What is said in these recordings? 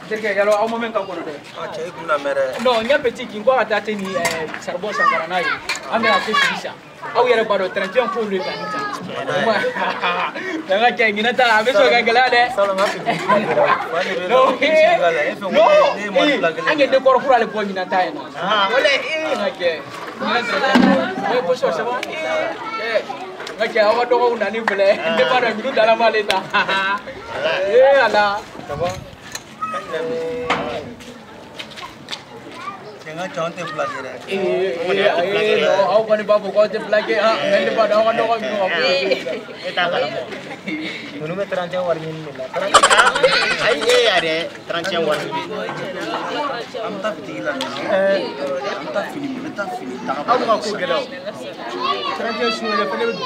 Terikɛ yalo aw ma mɛn ka kɔnɔ dɛ. Ah cɛ i kun na mɛn dɛ. Non n y'a petit kin ko a ka taa te ni charbon san ka na n'a ye. An bɛna te sigi sisan. Aw yɛrɛ b'a dɔn 31 kow de ka nin tan. N ka cɛ ɲinɛ ta a bɛ sɔrɔ ka gɛlɛya dɛ. Salon n ka petit ma gɛlɛya o. Fa de bɛ Non na ne ye mali fila kelen. An ye décor kura de bɔ ɲinɛ ta in na. Wala n ka cɛ ɲinɛ 31. Oui bonsoir ça va. N ka cɛ aw ka dɔgɔw nani filɛ. Ne b'a dɔn ninnu dala m'ale ta. Eh ala. Ça va. Cɛ n ka cɛ anw tɛ plaqué dɛ. Ee aw kɔni b'a fɔ k'aw tɛ plaqué ah mais ne b'a dɔn aw ka dɔgɔ ninnu ka ko. E t'a kalama. Ninnu bɛ 31 wari ɲini de la. Ayi e yɛrɛ 31 wari ɲini. An bɛ taa bitigi la nin an bɛ taa fini n bɛ taa fini taga. Aw bɛ ka ko gɛlɛn o. 31 su yɛrɛ fɛnɛ bɛ don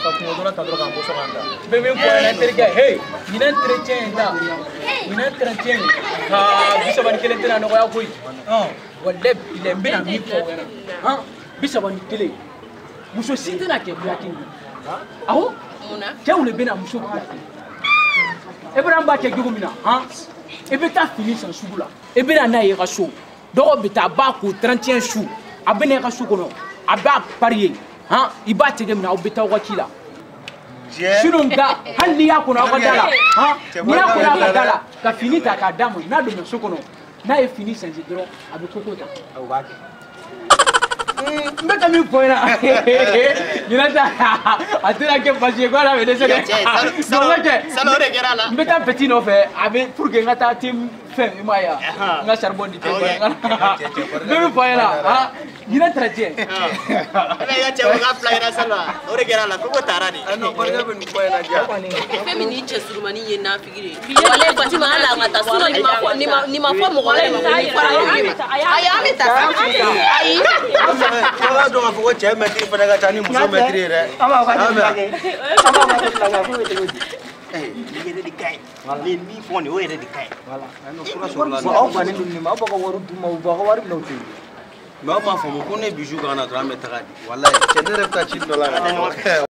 ka kungo dɔ ta dɔrɔn k'an bɔ so k'an da. N bɛ min fɔ ɲɛna terikɛ hey ɲinɛ 31 in ta ɲinɛ 31 haa 31 tɛna nɔgɔya koyi. Walayi bilayi n bɛna min fɔ aw ɲɛna han 31 muso si tɛna kɛ plaqué ye awɔ cɛw de bɛna muso plaqué e bɛna an b'a kɛ cogo min na han i bɛ taa fini san sugu la i bɛna n'a ye i ka so dɔgɔ bɛ taa a b'a ko 31 su a bɛ na i ka so kɔnɔ a b'a parier han i b'a tɛgɛ minɛ aw bɛ taa aw ka ci la sinon nka hali n'i y'a kɔnɔ aw ka da la han n'i y'a kɔnɔ aw ka da la ka fini ta k'a d'a ma n'a donna so kɔnɔ n'a ye fini changer dɔrɔn a bɛ koko ta. O b'a kɛ. N bɛ ka min fɔ ɲɛna ɲinɛ ta a tɛna kɛ basi ye ko ala bɛ dɛsɛ dɛ. Salon o de kɛra a la. N bɛ taa petit nɔfɛ a bɛ pour que n ka taa te fɛn i m'a ye wa n ka charbon di te n bɛ min fɔ ɲɛna han ɲinɛ 31. E bɛ i ka cɛ ko k'a plaqué salon o de kɛra a la koko taara de. Non barika bɛ nin kuma in na diya. Fɛn min ni cɛ surumani ye nafigi de ye. Walayi Fatima hali an ka taa sinon nin ma fɔ mɔgɔ wɛrɛ ma ko nin fɔra anw de ma. Ayi an bɛ taa sa. Ayi. Aw k'a dɔn k'a fɔ ko cɛ mɛtiri fana ka ca ni muso mɛtiri ye dɛ. An b'a fɔ k'a tɛ plaqué. An b'a fɔ k'a tɛ plaqué a ko bɛ cogo di. Nin yɛrɛ de ka ɲi. Nin ye min fɔ nin ye o yɛrɛ de ka ɲi. Voilà. Fura sɔrɔla. Bon aw bannen don nin ma aw b'aw ka wari d'u ma u b'aw ka wari minɛ u tɛ yen. Mais aw m'a faamu ko ne bijou ka na dɔrɔn an bɛ taga di walayi cɛ ne yɛrɛ bɛ taa ci dɔ la.